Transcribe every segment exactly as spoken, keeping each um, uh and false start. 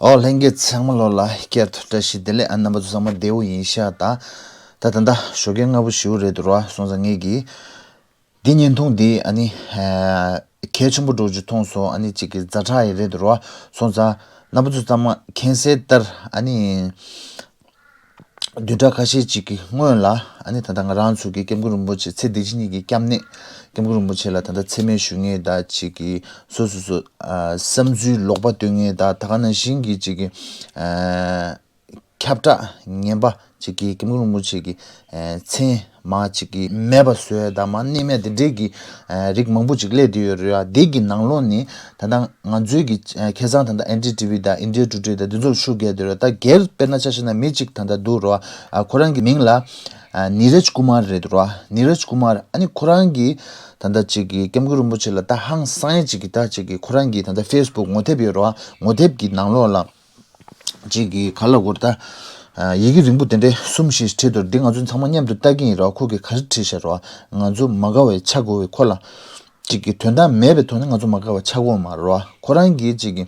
ཨོ་ལྷན་རྒྱས་ཚང་མ་ལོ་ལ་བསྐྱར་དུ་བཀྲ་ཤིས་བདེ་ལེགས། ཨ་རྣམ་པ་ཚོ་ཚང་མ་བདེ་བོ་ཡིན་ཤག་ད་ད་ད་ད་ཞོགས་ཀས་སྔ་པོ་ཞིག་རེད་འདུག་ར། སོང་ཙང་ངེད་ཀྱིས་འདི་བརྙན་ཐུང་འདི་ཨ་ནི་གལ་ཆེན་པོ་འདྲ་ཅིག་མཐོང་སོང་། ཨ་ནི་ཅིག་གི་ཛ་དྲག་ཡིན་རེད་འདུག་ར། སོང་ཙང་རྣམ་པ་ཚོ་ཚང་མ་མཁྱེན་གསལ་ལྟར་ཨ་ནི། བདུན་ཕྲག་ཁ་ཤས་ཅིག་གི་སྔོན་ལ་ཨ་ནི་ད་ལྟ་ང་རང་ཚོ་གི་སྐྱབས་མགོན་རིན་པོ་ཆེ་ཚེ་འདི་ཕྱི་གཉིས་ཀྱི་སྐྱབས་གནས་སྐྱབས་མགོན་རིན་པོ་ཆེ་ལ་ད་ལྟ་མཚན་སྨད་ཞུ་མཁན་དང་ཅིག་གི་སོ་སོ་སོ་ཨ་བསམ་ཚུལ་ལོག་པ་སྟོན་མཁན་དང་ད་ག་ནང་བཞིན་གྱི་ཅིག་གི་ཨ་ཁྱབ་བསྒྲགས་ངན་པ་ཅིག་གི་སྐྱབས་མགོན་རིན་པོ་ཆེ་གི་ཨ་མཚན་མ་ཅིག་གི་མེད་པ་བཟོ་ཡ་དང་མ་གནས་མེད་དེ་འདྲས་ཀྱི་ཨ་རིགས་མང་པོ་ཅིག་སླེབས་བསྡད་ཡོད་རེད། ཨ་དེ་གི་ནང་ལོགས་ནས་ད་ལྟ་ང་ཚོའི་གི་ཨ་ཁ་སང་ད་ལྟ་ཨེན་ཌི་ཊི་ཝི་དང་ཨིན་ཌི་ཡ་ཊུ་ཌེ་དང་འདི་ཚོར་ཤུགས་རྒྱག་བསྡད་རེད། ད་སྒེར་དཔེར་ན་ཆ་བཞག་ན་མི་གཅིག་ད་ལྟ་འདུག་རེད། ཨ་ཁོ་རང་གི་མིང་ལ་ཨ་ནི་རེཇ་ཀུ་མར་རེད་རེད། ནི་རེཇ་ཀུ་མར། ཨ་ནི་ཁོ་རང་གི་ད་ལྟ་ཅིག་གི་སྐྱབས་མགོན་རིན་པོ་ཆེ་ལ་ད་ཧང་སང་ཡ་ཅིག་གི་ད་ཅིག་གི་ཁོ་རང་གི་ད་ལྟ་ཕེ་སི་བུག་ངོ་དེབ་ཡོད་རེད། ངོ་དེབ་ཀྱི་ནང་ལོགས་ལ། ཅིག་གིས་ག་ལ་གོ་ད། ཡི་གེ་རིང་པོ་དེ་འདྲའི་གསུམ་བཞི་བྲིས་འདུག་འདི་ང་ཚོ་ཚང་མ་མཉམ་དུ་ལྟ་གི་ཡིན་རོགས། ཁོ་གིས་ག་རེ་བྲིས་ཤག་རོགས། ང་ཚོ་མ་དགའ་བའི་ཆ་དགོས་པའི་ཁོ་ལ། ཅིག་གི་དོན་དག་མེད་པའི་ཐོག་ནས་ང་ཚོ་མ་དགའ་བའི་ཆ་དགོས་མ་རོགས། ཁོ་རང་གིས་ཅིག་གི་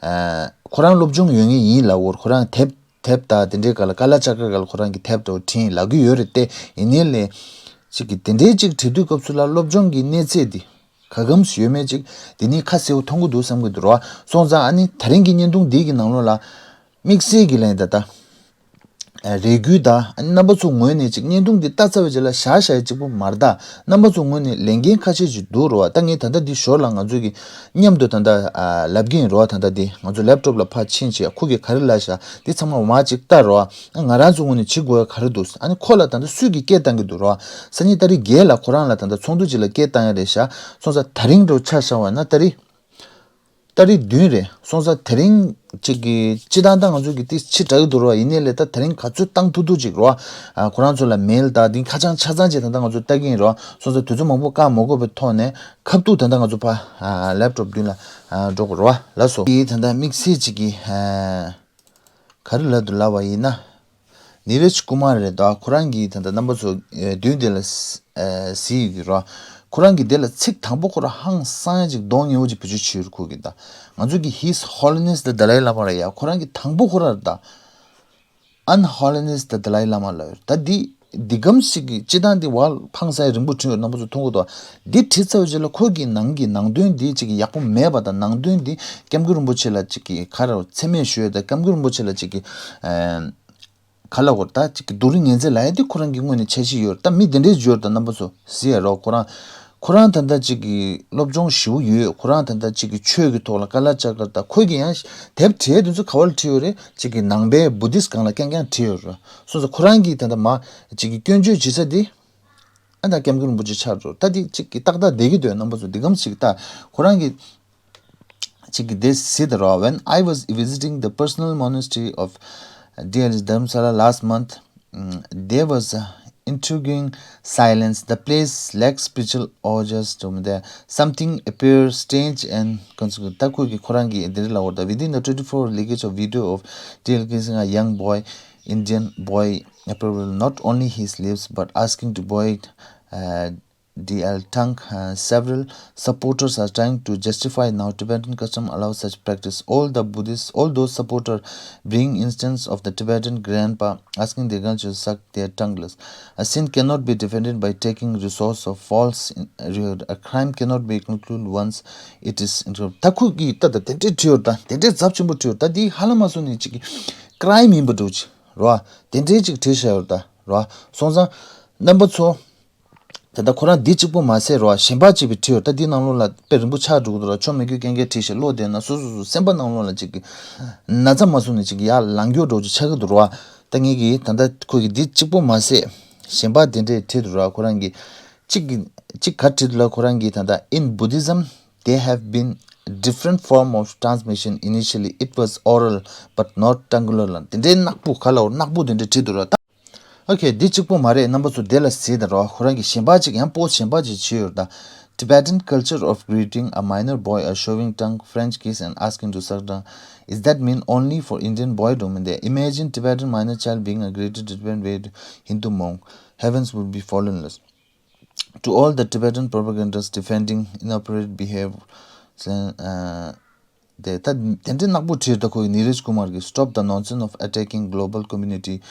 ཁོ་རང་སློབ་སྦྱོང་ཡོད་ངེས་ཡིན་ལབ་ཡོད། ཁོ་རང་དེབ་དེབ་དང་དེ་འདྲའི་སྒང་ལ་ཀ་ལ་ཅག་ག་སྒང་ལ་ཁོ་རང་གིས་དེབ་དང་བྲིས་ལབ་ཀྱི་ཡོད་རེད་དེ། ཡིན་ནའི་ལས། ཅིག་གི་དེ་འདྲའི་ཅིག་བྲིས་དུས་སྐབས་སུ་ལ་སློབ་སྦྱོང་གི་གནས་ཚད་འདི། ག་གམ་ཡོད་མེད་ཅིག་འདི་ནི་ཁ་གསལ་པོ་མཐོང་གི་འདུག་བསམ་གི་འདུག་རོ། སོང་ཙང་ཨ་ནི་ད་རིང་གི་བརྙན་ཐུང་འདི་གི་ནང་ལོགས་ལ་དམིགས་བསལ་གྱི་ལན་ད་ལྟ་རེ་སྐུལ་དང་ཨ་ནི་རྣམ་པ་ཚོ་ངོས་ནས་ཅིག་བརྙན་ཐུང་འདི་ལྟ་ཚར་བའི་རྗེས་ལ་བཞག་བཞག་ཡ་གཅིག་པུ་མ་རེད་ད། རྣམ་པ་ཚོ་ངོས་ནས་ལས་འགན་ཁ་ཤས་ཅིག་འདུག་རོ། ད་ངས་ད་ལྟ་འདི་ཞོར་ལ་ང་ཚོ་གི་མཉམ་དུ་ད་ལྟ་ལབ་ཀྱི་ཡིན་རོ། ད་ལྟ་འདི་ང་ཚོ་ལེབ་ཊོབ་ལ་ཕར་ཕྱིན་བྱས་ཁོ་གིས་ག་རེ་ལབ་ཤག་འདི་ཚང་མ་མར་ཅིག་ལྟ་རོ། ང་རང་ཚོ་ངོས་ནས་བྱེད་དགོས་ཡ་ག་རེ་འདུག་ཨ་ནི་ཁོ་ལ་ད་ལྟ་སུས་ཀྱིས་སྐད་བཏང་གི་འདུག་རོ། སང་ཉིན་ཏ་རིག་བརྒྱད་ལ་ཁོ་རང་ལ་ད་ལྟ་ཚོགས་འདུ་ཅིག་ལ་སྐད་བཏང་ཡ་རེད་ཤག་སོང་ཙང་ད་རིང་འདྲ་ཆ་བཞག་པ་ན་ཏ་རིག་ཏ་རིག་བདུན་རེད། སོང་ཙང་ད་རིང་ཅིག་གི་སྤྱི་བཏང་ད་ང་ཚོ་གི་ཏི་ཕྱི་དྲག་གི་འདུག་རོ། ཡིན་ནའི་ལས་ད་ད་རིང་ག་ཚོད་བཏང་ཐུབ་ཐུབ་ཅིག་རོ། ཁོ་རང་ཚོ་ལ་མེལ་ད་འདི་ཁ་བྱང་ཆ་ཚང་ཅིག་ད་ལྟ་ང་ཚོ་ལྟ་གི་ཡིན་རོ། སོང་ཙང་དུས་ཚོད་མང་པོ་བཀག་མ་དགོས་པའི་ཐོག་ནས་ཁ་ཐུག་ད་ལྟ་ང་ཚོ་ཕ་ལེབ་ཊོབ་མདུན་ལ་འགྲོ་དགོས་རོ། ལགས་སོ། ཡིན་ད་ལྟ་དམིགས་བསལ་ཅིག་གི་ག་རེ་ལབ་འདུག་ལབ་པ་ཡིན་ན། ནི་རེཇ་ཀུ་མར་རེད་ད། ཁོ་རང་གིས་ད་ལྟ་རྣམ་པ་ཚོ་མདུན་དེ་ལ་གཟིགས་ཡོད་ཀྱི་རོ། ཁོ་རང་གིས་དེ་ལ་ཚིག་དང་པོ་ཁོ་རང་ཧང་སང་ཡ་ཅིག་གདོང་ཉེ་བོ་ཅིག་བེད་སྤྱོད་བྱས་ཡོད་རེད་ཁོ་གིས་ད། ང་ཚོ་གི་His Holiness the Dalai Lama རེད་ཡ། ཁོ་རང་གིས་དང་པོ་ཁོ་རང་རེད་ད། Unholiness the Dalai Lama ལབ་ཡོད་ད། འདི་འདི་གམ་ཞིག་གི་སྤྱི་བཏང་འདི་བ་ཕངས་ས་ཡ་རིང་པོ་བྲིས་ཡོད། རྣམ་པ་ཚོ་མཐོང་གི་འདུག་འདི་བྲིས་ཚར་བའི་རྗེས་ལ་ཁོ་གི་ནང་གི་ནང་དོན་འདི་ཅིག་གི་ཡག་པོ་མེད་པ་དང་ནང་དོན་འདི་སྐྱབས་མགོན་རིན་པོ་ཆེ་ལ་ཅིག་གི་ག་རེ་མཚན་སྨད་ཞུ་ཡ་དང་སྐྱབས་མགོན་རིན་པོ་ཆེ་ལ་ཅིག་གི་ཨེ། ག་ལ་གོ་ད་ཅིག་གི་སྡུག་རུས་ངན་ཚད་ལ་ཡ་དེ་ཁོ་རང་གི་ངོས་ནས་འཆར་གཞི་ཡོད་རེད། ད་མི་དེ་འདྲའི་འབྱོར་ད་རྣམ་པ་ཚོ་གཟིགས་ཡ་རོགས། ཁོ་རང་ཁོ་རང་ད་ལྟ་ཅིག་གི་སློབ་སྦྱོང་ཞེ་པོ་ཡོད། ཁོ་རང་ད་ལྟ་ཅིག་གི་ཆོས་ཀྱི་ཐོག་ལ་དཀའ་ལས་རྒྱག་གི་རེད། ད་ཁོས་ཀྱི་ཡང་དེབ་བྲིས་དེ་ཚོ་ག་བ་ལ་བྲིས་ཡོད་རེད། ཅིག་གི་ནང་པའི་བུ་དིས་སྒང་ལ་རྐྱང་རྐྱང་བྲིས་ཡོད་རེད། སོང་ཙང་ཁོ་རང་གིས་ད་ལྟ་མ་ཅིག་གི་སྐྱོན་བརྗོད་བྱེད་ས་དེ་ཨ་ད་སྐྱབས་མགོན་རིན་པོ་ཆེ་ཆགས་འགྲོ། ད་དེ་ཅིག་གི་ཏག་ཏག་བསྡད་ཀྱི་འདུག་རྣམ་པ་ཚོ་འདི་གམ་ཞིག་ད་ཁོ་རང་གི་ཅིག་གི་དེ་ཟེར་ད་རོ། When I was visiting the personal monastery of Dear Dharamsala last month, mm, there was a intriguing silence. The place lacked spiritual oasis. There something appeared strange and consequent. ད་ཁོ་གི་ཁོ་རང་གི་དེ་རིགས་ལ་འོར་ད། Within the twenty-four legates of video of Dear Kissing a young boy, Indian boy, approaching not only his lips but asking to boy, uh, D L Tang, uh, several supporters are trying to justify now Tibetan custom allows such practice. All the Buddhists, all those supporters bring instance of the Tibetan grandpa asking the girl to suck their tongueless. A sin cannot be defended by taking resource of false in- reward. A crime cannot be concluded once it is incurred. ད་ཁོ་གིས་ད་ད་དེ་འདྲའི་བྲིས་ཡོད་ད། དེ་འདྲའི་ཚབས་ཆེན་པོ་བྲིས་ཡོད་ད། འདི་ཧ་ལམ་མ་སོང་ནས་ཅིག་གི་ཀ་རའི་མིན་པ་འདྲ་ཅིག་རོ། དེ་འདྲའི་ཅིག་བྲིས་བཞག་ཡོད་ད་རོ། སོང་ཙང་རྣམ་པ་ཚོ། ད་ལྟ་ཁོ་རང་འདི་གཅིག་པོ་མ་ཟད་རོ། གཞན་པ་གཅིག་པའི་བྲིས་ཡོད་ད། འདི་ནང་ལོགས་ལ་དཔེ་རིང་པོ་ཆགས་འགྲོ་གི་འདུག་ར། ཆོ་མེད་རྒྱུ་རྐྱང་རྐྱང་བྲིས་ཤག་བློ་བདེ་ན་སོ་སོ་སོ་སེམས་པ་ནང་ལོགས་ལ་གཅིག་གི་ན་ཚ་མ་སོང་ནས་གཅིག་གི་ཡར་ལངས་རྒྱུ་འདྲ་ཅིག་ཆགས་ཀྱི་འདུག་ར། ད་ངེད་ཀྱིས་ད་ལྟ་ཁོ་གི་འདི་གཅིག་པོ་མ་ཟད་གཞན་པ་དེ་འདྲས་བྲིས་འདུག་ར། ཁོ་རང་གིས་གཅིག་གི་གཅིག་ག་བྲིས་འདུག་ལ། ཁོ་རང་གིས་ད་ལྟ་In Buddhism, there have been different form of transmission. Initially, it was oral, but not tongueal ལ། དེ་འདྲའི་ནག་པོ་ག་ལ་འོ་ནག་པོ་དེ་འདྲས་བྲིས་འདུག་ར། ད། ཨོ་ཁེ། འདི་གཅིག་པོ་མ་རེད། རྣམ་པ་ཚོ་དེ་ལ་གཟིགས་དང་རོ། ཁོ་རང་གི་གཞན་པ་གཅིག་ཡང་པོ་གཞན་པ་གཅིག་བྲིས་ཡོད་ད། Tibetan culture of greeting a minor boy, a showing tongue, French kiss, and asking to suck tongue. Is that mean only for Indian boy? Don't mean there. Imagine Tibetan minor child being a greeted Tibetan way to Hindu monk. Heavens would be fallenless. To all the Tibetan propagandists defending inappropriate behavior, uh, དེ་ད་དེ་འདྲའི་ནག་པོ་བྲིས་ད་ཁོ་གི་ནི་རེཇ་ཀུ་མར་གི Stop the nonsense of attacking global community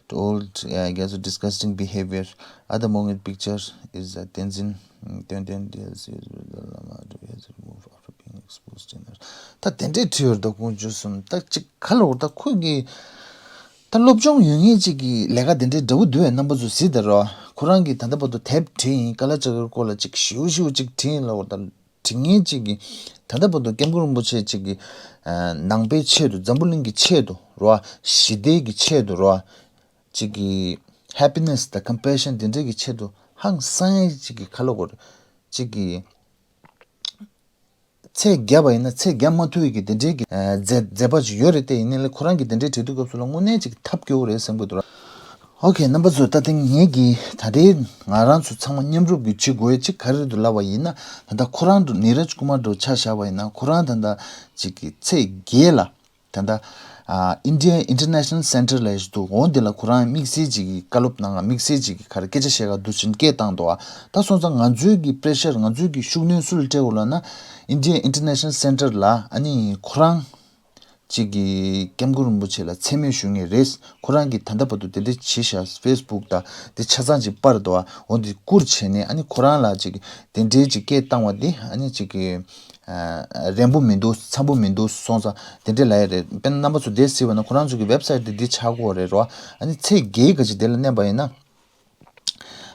to all, uh, I guess, disgusting behavior. Other Mohammed picture is, uh, Tenzin, mm, Tenzin D L C is with the Lama to be has removed after being exposed in her. ད་དེ་འདྲའི་བྲིས་ཡོད་ད་ཁོང་བརྗོད་སོང་ད་ཅིག་ག་ལ་འོ་ད་ཁོ་གི་ད་སློབ་སྦྱོང་ཡོད་ངེས་ཅིག་གི་ལས་ཀ་དེ་འདྲའི་འདྲ་བོ་འདུག་བས་རྣམ་པ་ཚོ་གཟིགས་ད་རོ། ཁོ་རང་གི་ད་ལྟ་བར་དུ་དེབ་བྲིས་ཡིན་ཀ་ལ་ཅག་གི་སྐོར་ལ་ཅིག་ཞིའུ་ཞིའུ་ཅིག་བྲིས་ཡིན་ལ་འོ་ད། དྲི་ངན་གཅིག་གིས་ད་ལྟ་བར་དུ་སྐྱབས་མགོན་རིན་པོ་ཆེ་གཅིག་གིས་ནང་པའི་ཆེད་དུ་འཛམ་བུ་གླིང་གི་ཆེད་དུ་རོ། ཞི་བདེ་གི་ཆེད་དུ་རོ། གཅིག་གིས་happiness དང་compassion དེ་འདྲའི་གི་ཆེད་དུ་ཧང་སང་ཡ་གཅིག་གི་ཁ་ལོ་གོ་རེ། གཅིག་གིས་ཚད་བརྒྱབ་པ་ཡིན་ན་ཚད་བརྒྱབ་མ་ཐུབ་ཡི་གི་དེ་འདྲའི་གི་མཛད་མཛད་པ་ཅིག་ཡོད་རེད་དེ་ཡིན་ནའི་ལས་ཁོ་རང་གིས་དེ་འདྲའི་བྲིས་དུས་སྐབས་སུ་ལ་དངོས་གནས་ཅིག་ཐབས་སྐྱོ་བོ་རེད་བསམ་གི་འདུག་ར། ཨོ་ཁེ་རྣམ་པ་ཚོ་ད་ཐེངས་ངེད་ཀྱིས་ད་ལྟའི་ང་རང་ཚོ་ཚང་མ་མཉམ་རུབ་ཀྱིས་བྱེད་དགོས་ཡ་གཅིག་ག་རེ་རེད་འདུག་ལབ་པ་ཡིན་ན་ད་ལྟ་ཁོ་རང་འགྲོ་ནི་རཱཇ་ཀུ་མར་འགྲོ་ཆ་བཞག་པ་ཡིན་ན་ཁོ་རང་ད་ལྟ་གཅིག་གི་ཚེས་བརྒྱད་ལ་ད་ལྟ་ཨ་India International Center ལ་ཡ་ཞིག་འདུག་འོ་འདི་ལ་ཁོ་རང་དམིགས་བསལ་གཅིག་གི་བཀའ་སློབ་གནང་དམིགས་བསལ་གཅིག་གི་ག་རེ་སྐད་ཆ་བཤད་ག་འདུག་ཕྱིན་སྐད་བཏང་འདུག་ཨ། ད་སོང་ཙང་ང་ཚོའི་གི་པྲེ་ཤར་ང་ཚོའི་གི་ཤུགས་སྣོན་སུ་ལ་སྤྲད་དགོས་ལབ་ན་India International Center ལ་ཨ་ནི་ཁོ་རང་གཅིག་གིས་སྐྱབས་མགོན་རིན་པོ་ཆེ་ལ་མཚན་སྨད་ཞུ་ངེས་རེད། ཁོ་རང་གིས་ད་ལྟ་བར་དུ་དེ་འདྲ་བྱས་ཤག་ཕེ་སི་བུག་དང་དེ་ཆ་ཚང་ཅིག་སྤར་འདུག་ཨ། འོ་འདི་བསྐུར་བྱས་ནས་ཨ་ནི་ཁོ་རང་ལ་ཅིག་དེ་འདྲའི་ཅིག་སྐད་བཏང་བ་འདི་ཨ་ནི་ཅིག་གི་རན་པོ་མི་འདུག་འཚམ་པོ་མི་འདུག་སོང་ཙང་དེ་འདྲ་ལབ་ཡ་རེད། དཔེར་ན་རྣམ་པ་ཚོ་དེ་གཟིགས་པ་ན་ཁོ་རང་ཚོ་གི་ཝེབ་སའིཊ་དེ་འདི་ཆགས་ཀྱི་ཡོད་རེད་རོ། ཨ་ནི་ཚེས་བརྒྱད་ག་ཅིག་དེ་ལ་མནན་པ་ཡིན་ན།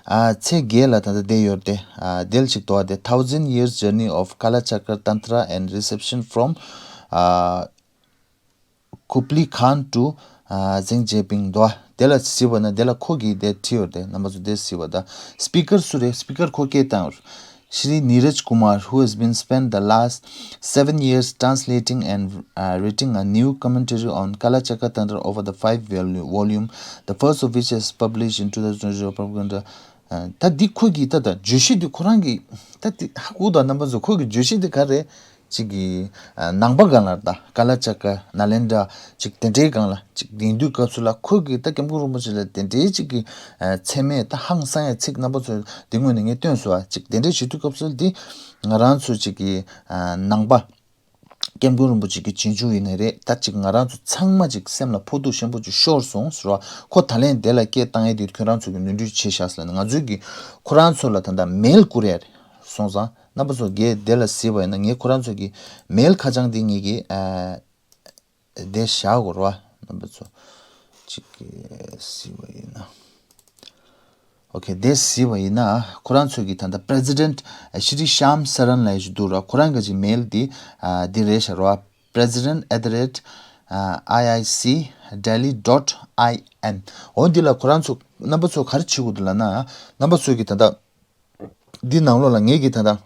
ཨ་ཚེས་བརྒྱད་ལ་ད་ལྟ་བསྡད་ཡོད་དེ། ཨ་དེ་ལ་ཅིག་འདུག་ཨ། དེ་Thousand Years Journey of Kalachakra Tantra and Reception from, uh, Kublai Khan to, uh, Xi Jinping འདུག་ཨ། དེ་ལ་གཟིགས་པ་ན་དེ་ལ་ཁོ་གིས་དེ་བྲིས་ཡོད་དེ་རྣམ་པ་ཚོ་དེ་གཟིགས་པ་ད་སྤི་ཀར་སུ་རེད། སྤི་ཀར་ཁོ་སྐད་བཏང་ཡོད། Shri Neeraj Kumar, who has been spent the last seven years translating and, uh, writing a new commentary on Kalachakra Tantra over the five volu- volume, the first of which is published in two thousand twenty-two, propaganda. ད་འདི་ཁོ་གིས་ད་ད་བརྗོད་གཞི་འདི་ཁོ་རང་གི་ད་འདི་ཧ་གོ་ད་རྣམ་པ་ཚོ་ཁོ་གི་བརྗོད་གཞི་འདི་ག་རེ་གཅིག་གི་ནང་པ་སྒང་ལ་ད་ཀ་ལ་ཅ་ཀ་ན་ལེན་དྲ་གཅིག་དེ་འདྲའི་སྒང་ལ་གཅིག་དེང་དུས་སྐབས་སུ་ལ་ཁོ་གི་ད་སྐྱབས་མགོན་རིན་པོ་ཆེ་ལ་དེ་འདྲའི་གཅིག་གི་མཚན་སྨད་ད་ཧང་སང་ཡ་ཚིག་རྣམ་པ་ཚོ་འདི་སྔོན་ནས་ངས་བཏོན་སོང་བ། གཅིག་དེ་འདྲའི་བྱེད་དུས་སྐབས་སུ་འདི་ང་རང་ཚོ་གཅིག་གི་ནང་པ་སྐྱབས་མགོན་རིན་པོ་ཆེ་གི་རྗེས་འཇུག་ཡིན་ནི་རེད། ད་ཅིག་ང་རང་ཚོ་ཚང་མ་ཅིག་སེམས་ལ་ཕོག་ཐུག་ཆེན་པོ་ཅིག་ཤོར་སོང་ཟེར་བ། ཁོ་ད་ལན་དེ་ལ་སྐད་བཏང་ཡས་དེ་ཁྱོད་རང་ཚོ་གི་ནོར་འཁྲུལ་བྱས་ཤག་ཟེར་ལབ་ནས་ང་ཚོས་གི་ཁོ་རང་ཚོ་ལ་ད་ལྟ་མེལ་བསྐུར་ཡས་རེད། སོང་ཙང་རྣམ་པ་ཚོ་གིས་དེ་ལ་གཟིགས་པ་ཡིན་ན་ངས་ཁོ་རང་ཚོ་གི་མེལ་ཁ་བྱང་དེ་ངེད་ཀྱི་ཨ་དེ་བཞག་དགོས་རེད་བ། རྣམ་པ་ཚོ་ཅིག་གིས་གཟིགས་པ་ཡིན་ན། ཨོ་ཁེ། དེ་གཟིགས་པ་ཡིན་ན་ཁོ་རང་ཚོ་གི་ད་ལྟ་President Shri Shyam Saran ལབ་ཞིག་འདུག་ར། ཁོ་རང་གི་ཅིག་མེལ་འདི་ཨ་འདི་རེད་ཤག་ར། president at the rate I I C delhi dot I N འོ་འདི་ལ་ཁོ་རང་ཚོ་རྣམ་པ་ཚོ་ག་རེ་བྱེད་དགོས་འདུག་ལབ་ན། རྣམ་པ་ཚོ་གི་ད་ལྟ་འདི་ནང་ལོགས་ལ་ངེད་ཀྱི་ད་ལྟ་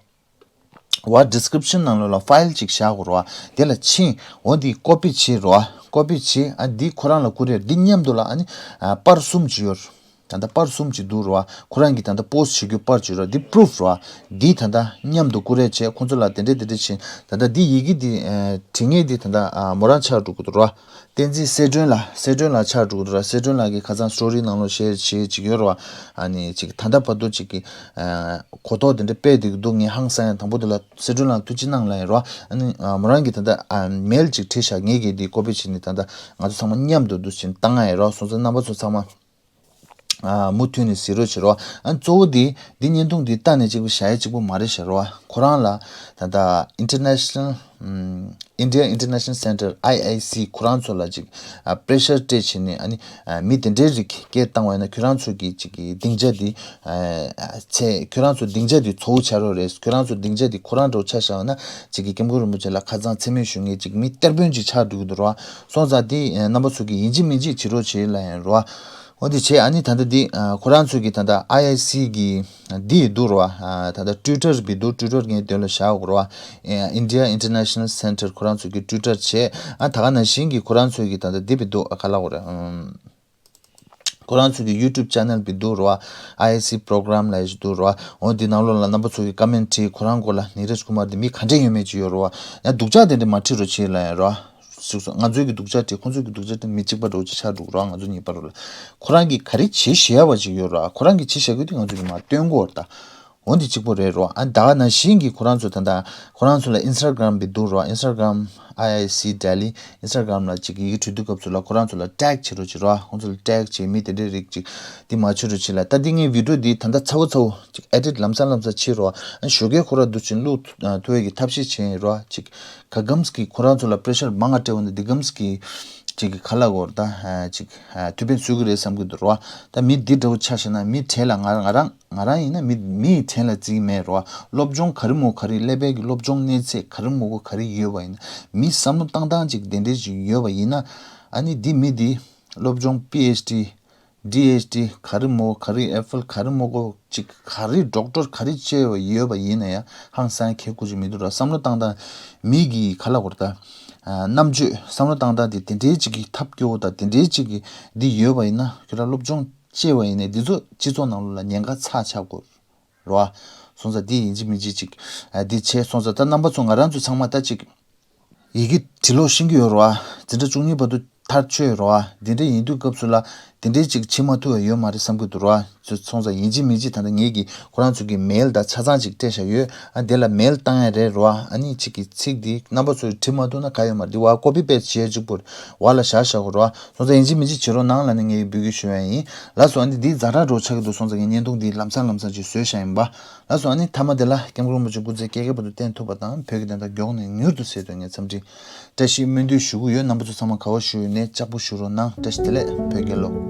བ་description ནང་ལོགས་ལ་ཕའིལ་ཅིག་བཞག་དགོས་རེད་བ། དེ་ལ་ཕྱིན་འོ་འདི་ཀོ་པི་བྱེད་རེད་བ། ཀོ་པི་བྱེད། ཨ་འདི་ཁོ་རང་ལ་བསྐུར་ཡས། འདི་མཉམ་དུ་ལ་ཨ་ནི་ཨ་པར་གསུམ་ཅིག་ཡོད། ད་ལྟ་པར་གསུམ་ཅིག་འདུག་རེད་བ། ཁོ་རང་གིས་ད་ལྟ་པོ་སི་ཊི་བྱེད་རྒྱུ་པར་ཅིག་རེད་བ། འདི་པུ་རུབ་རེད་བ། འདི་ད་ལྟ་མཉམ་དུ་བསྐུར་ཡས་བྱས་ཁོང་ཚོ་ལ་དེ་འདྲས་དེ་འདྲས་ཕྱིན། ད་ལྟ་འདི་ཡི་གེ་འདི་ཨ་བྲིས་མཁན་འདི་ད་ལྟ་ཨ་མོ་རང་ཆགས་འགྲོ་གི་འདུག་རེད་བ། བསྟན་འཛིན་གསལ་སྒྲོན་ལགས། གསལ་སྒྲོན་ལགས་ཆགས་འགྲོ་གི་འདུག་ར། གསལ་སྒྲོན་ལགས་ཀྱིས་ཁ་སང་སི་ཊོ་རི་ནང་ལོགས་ཤེར་བྱེད་ཅིག་ཡོད་རེད་བ། ཨ་ནི་ཅིག་ད་ལྟ་བར་དུ་ཅིག་གི་ཨ་གོ་རྟོགས་དེ་འདྲ་སྤེལ་བསྡད་ཀྱི་འདུག་ངས་ཧང་སང་ཡ། དང་པོ་དེ་ལ་གསལ་སྒྲོན་ལགས་ཐུགས་རྗེ་གནང་ལབ་ཡིན་རེད་བ། ཨ་ནི་ཨ་མོ་རང་གིས་ད་ལྟ་ཨ་མེལ་ཅིག་བྲིས་ཤག་ངེད་ཀྱིས་འདི་ཀོ་པི་བྱས་ནས་ད་ལྟ་ང་ཚོ་ཚང་མ་མཉམ་དུ་འདུག་ཕྱིན་བཏང་ཡ་ཡིན་རེད་བ། སོང་ཙང་རྣམ་པ་ཚོ་ཚང་མ་ཨ་མུ་མཐུད་ནས་གཟིགས་རོགས་བྱེད་རོགས། ཨ་གཙོ་བོ་འདི་འདི་བརྙན་ཐུང་འདི་ལྟ་ནས་གཅིག་པུ་བཞག་ཡ་གཅིག་པུ་མ་རེད་ཤག་རེད་བ། ཁོ་རང་ལ་ད་ལྟ་International ཨམ་India International Center I I C ཁོ་རང་ཚོ་ལ་ཅིག་ཨ་པྲེ་ཤར་སྤྲད་བྱས་ནས། ཨ་ནི་ཨ་མི་དེ་འདྲའི་རིགས་སྐད་བཏང་བ་ཡིན་ན་ཁྱོད་རང་ཚོ་གི་ཅིག་གི་སྡིངས་ཆ་འདི་ཨ་ཚད། ཁྱོད་རང་ཚོ་སྡིངས་ཆ་འདི་ཚོ་བོ་ཆགས་རོགས་རེད། ཁྱོད་རང་ཚོ་སྡིངས་ཆ་འདི་ཁོ་རང་འདྲ་བོ་ཆ་བཞག་ན་ཅིག་གི་སྐྱབས་མགོན་རིན་པོ་ཆེ་ལ་ཁ་སང་མཚན་སྨད་ཞུ་མཁན་ཅིག་མི་གཏེར་དཔོན་ཅིག་ཆགས་འགྲོ་གི་འདུག་རེད་བ། སོང་ཙང་འདི་ཨ་རྣམ་པ་ཚོ་གིས་ཡིན་གཅིག་མིན་གཅིག་བྱེད་རོགས་བྱེད་ལབ་ཡིན་རེད་བ། འོ་འདི་བྱས། ཨ་ནི་ད་ལྟ་འདི་ཨ་ཁོ་རང་ཚོ་གི་ད་ལྟ་I I C གི་འདི་འདུག་རེད་བ། ཨ་ད་ལྟ་ཊུའི་ཊར་བི་འདུག་ཊུའི་ཊར་ངས་དོན་ལ་བཞག་དགོས་རེད་བ། ཨ་India International Center ཁོ་རང་ཚོ་གི་ཊུའི་ཊར་བྱས། ཨ་ད་ག་ནང་བཞིན་གྱི་ཁོ་རང་ཚོ་གི་ད་ལྟ་འདི་བི་འདུག་ཨ་ག་ལབ་དགོས་རེད། ཨམ་ཁོ་རང་ཚོ་གི་ཡུ་ཊུབ་ཅེ་ནལ་བི་འདུག་རེད་བ། I I C program ལབ་ཡས་འདུག་རེད་བ། འོ་འདི་ནང་ལོགས་ལ་རྣམ་པ་ཚོ་གི་ཀོ་མེན་ཊི་བྲིས། ཁོ་རང་སྐོར་ལ་ནི་རཱཇ་ཀུ་མར་འདི་མི་ག་འདྲས་ཡོད་མེད་ཅིག་ཡོད་རེད་བ། ཡང་སྡུག་ཅག་དེ་འདྲས་མ་བྲིས་རོགས་བྱེད་ལབ་ཡིན་རེད་བ། ང་ཚོའི་གི་སྡུག་ཅག་བྲིས། ཁོང་ཚོའི་གི་སྡུག་ཅག་བྲིས། མི་གཅིག་པ་འདྲ་བོ་ཅིག་ཆགས་འགྲོ་གི་རེད་བ། ང་ཚོ་གཉིས་པ་འདྲ་བོ་ལ། ཁོ་རང་གིས་ག་རེ་བྱེད་བཞག་པ་ཅིག་ཡོད་རེད་བ། ཁོ་རང་གིས་བྱེད་བཞག་གི་དེ་ང་ཚོ་གིས་མར་སྟོན་དགོས་རེད་ད། འོ་འདི་གཅིག་པོ་རེད་རོ། ཨ་ད་ག་ནང་བཞིན་གྱི་ཁོ་རང་ཚོ་ད་ལྟ་ཁོ་རང་ཚོ་ལ་Instagram་བི་འདུག་རོ། Instagram I I C Delhi Instagram་ལ་ཅིག་ཡི་གེ་འབྲི་དུས་སྐབས་སུ་ལ་ཁོ་རང་ཚོ་ལ་tag་བྱེད་རོགས་བྱེད་རོ། ཁོང་ཚོ་ལ་tag་བྱེད་མི་དེ་འདྲའི་རིགས་ཅིག་འདི་མ་བྱེད་རོགས་བྱེད་ལ། ད་འདི་ངའི་video་འདི་ད་ལྟ་ཚ་བོ་ཚ་བོ་ཅིག་edit་ལམ་སང་ལམ་སང་བྱེད་རོ། ཨ་ཞོགས་ཀས་ཁོ་ར་འདུག་ཅིང་བླུག་ཐུབ་ཡས་ཀྱི་ཐབས་ཤེས་བྱེད་ཡིན་རོ། ཅིག་ག་གམ་གྱི་ཁོ་རང་ཚོ་ལ་pressure་མང་ང་སྤྲད་འོ་ན་འདི་གམ་གྱི་ཅིག་གི་ཁ་ལག་འོར་ད་ཅིག་ཐུགས་ཕན་གསོས་ཀྱི་རེད་བསམ་གྱི་འདུག་རོ། ད་མི་འདི་འདྲ་བོ་ཆ་བཞག་ན་མི་གྲས་ལ་ང་ང་རང་ང་རང་ཡིན་ན་མི་མིའི་མཚན་ལ་བརྩི་གི་མེད་རོ། སློབ་སྦྱོང་ག་རེ་མོ་ག་རེ་ཀླད་པའི་གི་སློབ་སྦྱོང་གནས་ཚད་ག་རེ་མོ་གོ་ག་རེ་ཡོད་པ་ཡིན་ན་མི་བསམ་བློ་བཏང་སྟངས་ཅིག་དེ་འདྲའི་ཅིག་ཡོད་པ་ཡིན་ན་ཨ་ནི་འདི་མི་འདི་སློབ་སྦྱོང་PhD DhD་ག་རེ་མོ་ག་རེ་F.L་ག་རེ་མོ་གོ་ཅིག་ག་རེ་ཌོག་ཊར་ག་རེ་བྱས་པ་ཡོད་པ་ཡིན་ན་ཡང་ཧང་སང་ཁེ་ཁུ་ཅིག་མི་འདུག་ར། བསམ་བློ་བཏང་སྟངས་མི་གི་ཁ་ལག་གོ་ད་རྣམ་དཔྱོད་བསམ་བློ་བཏང་སྟངས་དེ་དེ་འདྲའི་ཅིག་གི་ཐབས་སྐྱོ་བོ་དང་དེ་འདྲའི་ཅིག་གི་འདི་ཡོད་པ་ཡིན་ན་ཁྱོད་ར་སློབ་སྦྱོང་བྱས་པ་ཡིན་ནའི་འདི་ཚོ་སྤྱི་ཚོགས་ནང་ལོགས་ལ་ཉེན་ཁ་ཚ་ཆགས་དགོས་རོ། སོང་ཙང་འདི་ཡིན་གཅིག་མིན་གཅིག་ཅིག་འདི་བྱས་སོང་ཙང་ད་རྣམ་པ་ཚོ་ང་རང་ཚོ་ཚང་མ་ད་ཅིག་ཡི་གེ་འབྲི་ཀློག་ཤེས་ཀྱི་ཡོད་རོ། འཛིན་གྲྭ་བཅུ་གཉིས་བར་དུ་མཐར་ཆོད་ཡོད་རོ། འདི་འདྲ་ཡིན་དུས་སྐབས་སུ་ལ་དེ་འདྲའི་ཅིག་བྱེད་མ་ཐུབ་པ་ཡོད་མ་རེད་བསམ་གྱི་འདུག་རོ། སོང་ཙང་ཡིན་གཅིག་མིན་གཅིག་ད་ལྟ་ངེད་ཀྱིས་ཁོ་རང་ཚོ་གི་མེལ་དང་ཆ་ཚང་ཅིག་སྤྲད་བཞག་ཡོད། ཨ་དེ་ལ་མེལ་བཏང་ཡ་རེད་རོ། ཨ་ནི་ཅིག་གི་ཚིག་འདི་རྣམ་པ་ཚོས་འབྲི་མ་ཐུབ་ན་ག་ཡོད་མ་རེད། འདི་བ་ཀོ་པི་པེ་སི་ཊི་བྱས་གཅིག་པུར་བ་ལ་བཞག་བཞག་གོ་རོ། སོང་ཙང་ཡིན་གཅིག་མིན་གཅིག་བྱེད་རོགས་གནང་ལབ་ནས་ངས་འབོད་སྐུལ་ཞུ་ཡ་ཡིན། ལགས་སོ། ཨ་ནི་འདི་ཛ་དྲག་འགྲོ་ཆགས་ཀྱི་འདུག་སོང་ཙང་ངས་བརྙན་ཐུང་འདི་ལམ་སང་ལམ་སང་ཅིག་བཟོས་བཞག་ཡིན་པ། ལགས་སོ། ཨ་ནི་མཐའ་མ་དེ་ལ་སྐྱབས་མགོན་རིན་པོ་ཆེ་སྐུ་ཚེ་བསྐལ་བརྒྱའི་བར་དུ་བརྟན་ཐུབ་པ་དང་བོད་ཀྱི་བདེན་མཐའ་མགྱོགས་ནས་མྱུར་དུ་གསལ་ཐུབ་ངས་འཚམས་འདྲི་བཀྲ་ཤིས་སྨོན་འདུན་ཞུ་གི་ཡོད། རྣམ་པ་ཚོ་ཚང་མ་ག་བ་བཞུགས་ཡོད་ནས་ལྕགས་པོ་བཞུགས་རོགས་གནང་། བཀྲ་ཤིས་བདེ་ལེགས། བོད་རྒྱལ་ལོ།